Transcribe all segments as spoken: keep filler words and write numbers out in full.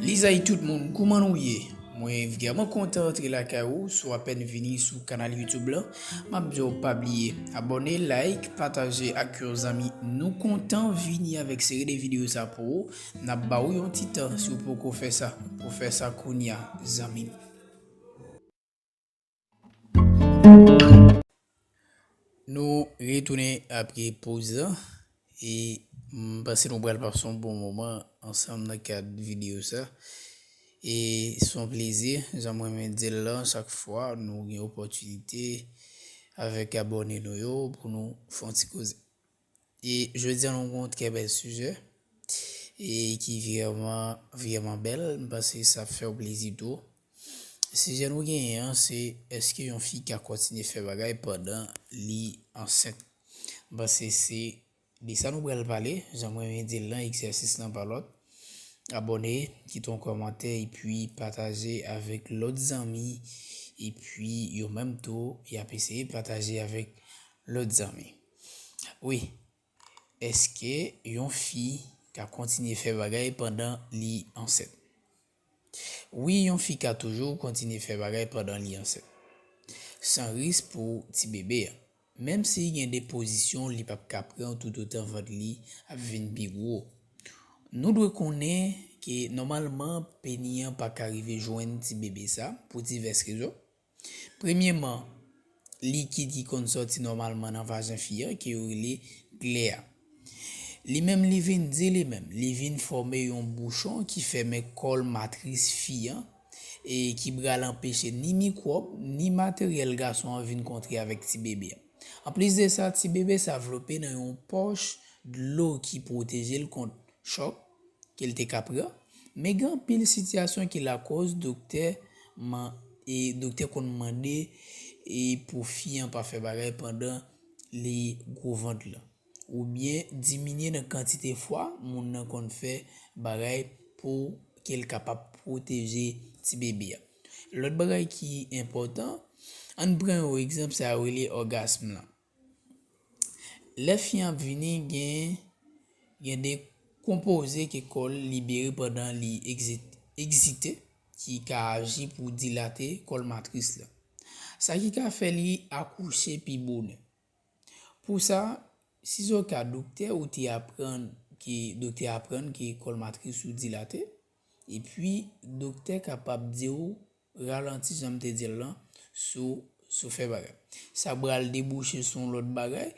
Lizay tout moun, kouman nou ye? Mwen vrèman kontan antre lakay ou, si w apèn vini sou kanal YouTube lan, m ap di w pa bliye abòne, like, pataje ak yon zanmi. Nou kontan vini avèk seri de videyo sa pou ou. N ap ba ou yon ti tan si w poko fè sa. Pou fè sa kounya, zanmi m. Nou retounen apre poz lan e m panse nou pral pase yon bon moman ansanm nan kad videyo sa. E se yon plezi, jan mwen renmen di l lan, chak fwa nou gen opòtinite avèk abòne nou yo pou nou fè yon ti koze. E jodi a nou gen yon trè bèl sijè e ki vrèman, vrèman bèl. M panse sa ap fè w plezi tou. Sijè nou genyen an se, èske yon fi ka kontinye fè bagay pandan li ansent? M panse se de sa nou pral pale. Jan mwen renmen di l lan, egzèsis lan pa lòt. Abòne, kite yon kòmantè epi pataje avèk lòt zanmi. Epi yo menm tou, y ap eseye pataje avèk lòt zanmi. Wi, èske yon fi ka kontinye fè bagay pandan li ansent? Wi, yon fi ka toujou kontinye fè bagay pandan li ansent, san risk pou ti bebe a. Menm si gen de pozisyon li p ap ka pran toutotan vant li ap vin pi gwo. Nou dwe konnen ke nòmalman peni an pa ka rive jwenn ti bebe sa pou divès rezon. Premyèman, likid ki konn sòti nòmalman nan vajen fi an, ke yo rele glè a. Li menm, li vin di li menm, li vin fòme yon bouchon ki fèmen kòl matris fi an, e ki pral anpeche ni mikwòb, ni materyèl gason an vin kontre avèk ti bebe a. Anplis de sa, ti bebe sa vlope nan yon pòch dlo ki pwoteje l kont chòk ke l te ka pran, men gen anpil sitiyasyon ki lakòz doktè man-, e doktè konn mande e pou fi an pa fè bagay pandan li gwo vant lan, oubyen diminye nan kantite fwa moun nan konn fè bagay pou ke l kapab pwoteje ti bebe a. Lòt bagay ki enpòtan, ann pran yon egzanp, sa yo rele ògasm lan. Lè fi an ap vini, gen, gen de konpoze ke kò l libere pandan li egzi-, egzite, ki ka aji pou dilate kòl matris la. Sa ki ka fè li akouche pi bonè. Pou sa, sizoka doktè ou te aprann ke, doktè aprann ke kòl matris ou dilate, epi doktè kapab di w ralanti, jan m te di l lan, sou, sou fè bagay. Sa pral debouche sou yon lòt bagay,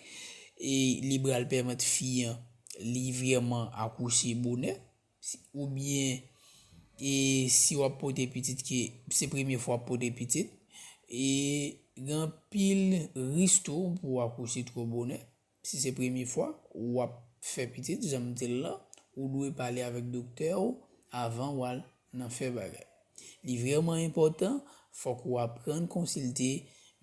e li pral pèmèt fi an, li vrèman akouche bonè, si, oubyen, e si w ap pote pitit ke se premye fwa w ap pote pitit, e gen anpil risk tou pou w akouche twò bonè. Si se premye fwa w ap fè pitit, jan m di l lan, ou dwe pale avèk doktè w avan w al nan fè bagay. Li vrèman enpòtan, fòk ou aprann konsilte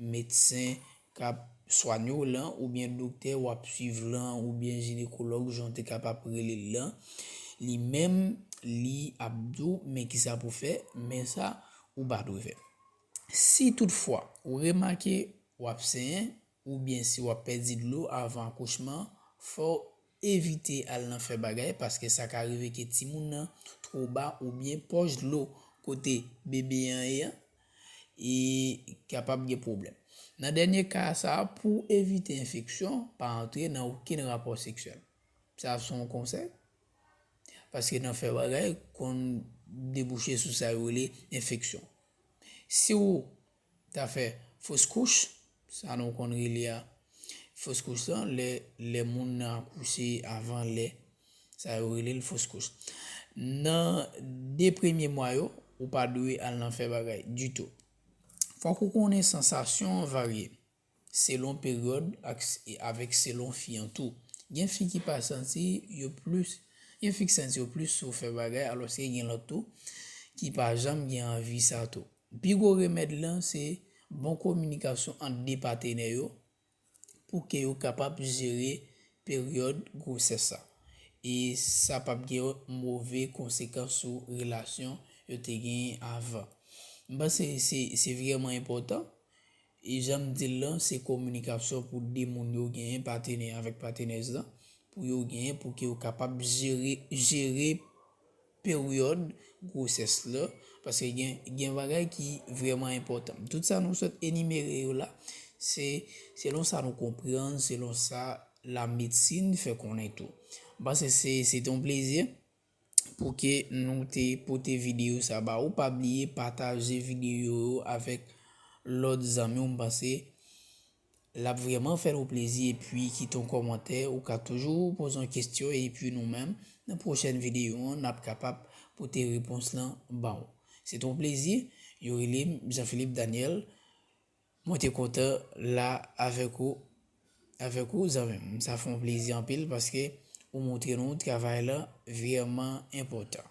medsen k ap swanye w lan, oubyen doktè w ap swiv lan, oubyen jinekològ, jan w te kapab rele l lan. Li menm, li ap di w men kisa pou fè, men sa ou pa dwe fè. Si toutfwa ou remake w ap senyen, oubyen si w ap pèdi dlo avan akouchman, fò w evite al nan fè bagay, paske sa ka rive ke timoun nan twò ba oubyen pòch dlo kote bebe an ye an, e kapab gen pwoblèm. Nan dènye ka sa a, pou w evite enfeksyon, pa antre nan okenn rapò seksyèl. Sa se yon konsèy, paske nan fè bagay konn debouche sou sa yo rele enfeksyon. Si w ta fè fos kouch, sa nou konn rele a fos kouch lan, lè, lè moun nan akouche avan lè, sa yo rele l fos kouch. Nan de premye mwa yo, ou pa dwe al nan fè bagay ditou. Fòk ou konnen sansasyon an varye selon peryòd ak, avèk selon fi an tou. Gen fi ki pa santi yo plis, gen fi ki santi yo plis si w fè bagay, alòske gen lòt tou ki pa janm gen anvi sa tou. Pi gwo remèd lan se bon kominikasyon ant de patenè yo pou ke yo kapab jere peryòd gwosès sa. E sa p ap gen move konsekans sou relasyon yo te genyen avan. M panse se, se vrèman enpòtan. E jan m di l lan, se kominikasyon pou de moun yo genyen, patenè avèk patenèz lan, pou yo genyen, pou ke yo kapab jere, jere peryòd gwosès la, paske gen, gen bagay ki vrèman enpòtan. Tout sa nou sot enimere yo la, se selon sa nou konprann, selon sa lamedsin fè konnen tou. M panse se, se te yon plezi pou ke nou te pote videyo sa ba ou. Pa bliye pataje videyo yo avèk lòt zanmi w. M panse l ap vrèman fè nou plezi. Epi kite yon kòmantè, ou ka toujou poze yon kesyon. Epi nou menm, nan pwochèn videyo an, n ap kapab pote repons lan ba ou. Se te yon plezi. Yo rele m Jean Philippe Daniel. Mwen te kontan la avèk ou, avèk ou, zanmi m. Sa fè yon plezi anpil paske ou montre nou travay lan vrèman enpòtan.